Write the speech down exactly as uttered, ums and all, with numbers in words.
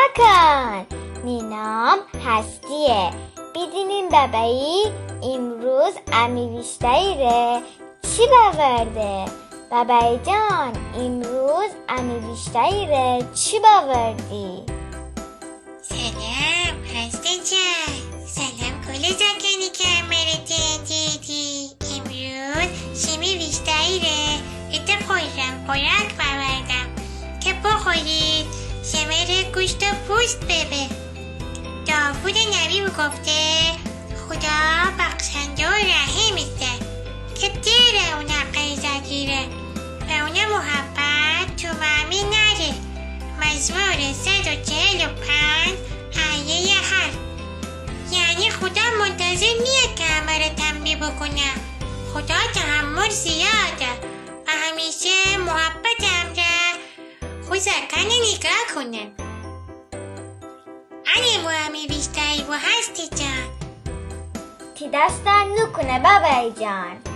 مکن، می نام هستیه. بیدینیم ببایی ایمروز امی ویشتایی ره چی باورده؟ ببایی جان، ایمروز امی ویشتایی ره چی باوردی؟ سلام هستی جان، سلام کل زاکانی که امره دیدی. ایمروز شیمی ویشتایی ره ایته خورم خوراک باوردم که بخورید. شمره گوشت و پوست ببه. داوود نبی بوگفته، خدا بخشنده و رحیم ایسه که دیر اونه قیضا گیره و اونه محبت تومامی نره. مزمور صد و چهل و پنج، آیهٔ هفت. یعنی خدا منتظر نیه که امره تنبیه بوکونه. خدا تحمل زیاده و همیشه محبت امره خو زاکانه نیگاه کونه. انه مو امی ویشتایی بو هستی جان. تی دست درد نوکونه ببایی جان.